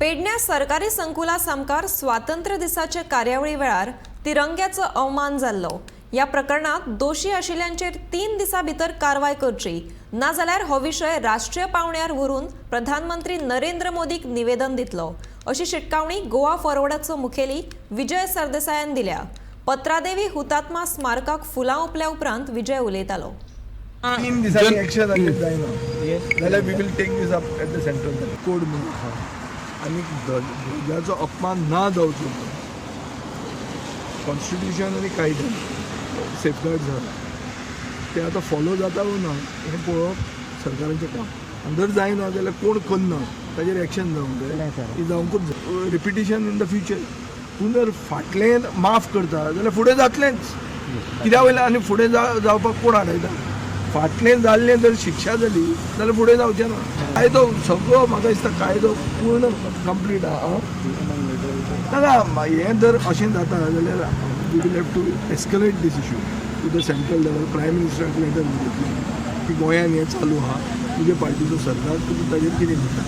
पेडण्या सरकारी संकुला सामकार स्वातंत्र्य दिसाचे कार्यावळी वेळार तिरंग्याचो अवमान जाल्लो. ह्या प्रकरणात दोशी आशिल्ल्यांचेर 3 दिसां भितर कारवाय करची, नाजाल्यार हो विशय राष्ट्रीय पावंड्यार व्हरून प्रधानमंत्री नरेंद्र मोदीक निवेदन दितलो, अशी शिटकावणी गोवा फॉरवर्डाचो मुखेली विजय सरदेसायान दिल्या. पत्रादेवी हुतात्मा स्मारकाक फुलां ओंपल्या उपरांत विजय उलयतालो. 3 दिसांनी एक्शन आनी जायना जाल्यार we will take this up at the central code म्हणून आहा आनी ध्वजाचो अपमान ना जावचो म्हणून कॉन्स्टिट्युशन आनी कायदे सेफगार्ड जाला, ते आतां फॉलो जाता वो ना हें पळोवप सरकाराचें काम. आनी जर जायना जाल्यार कोण करना ताजेर एक्शन जावंक जाय. ती जावंकूच जाय. Repetition in the future. तूं जर फाटलें माफ करता जाल्यार फुडें जातलेंच. कित्या वयल्यान आनी फुडें जावपाक कोण आडयता? फाटलें जाल्लें जर शिक्षा जाली जाल्यार फुडें जावचें ना. कायदो सगळो, म्हाका दिसता, कायदो पूर्ण कंप्लीट आहा. ना, हें जर अशें जाता जाल्यार we will have to escalate this issue to the central level. Prime मिनिस्टराक letter बरयतले की गोंयान हें चालू आहा, तुजे पार्टीचो सरकार, तुमी ताजेर कितें करता?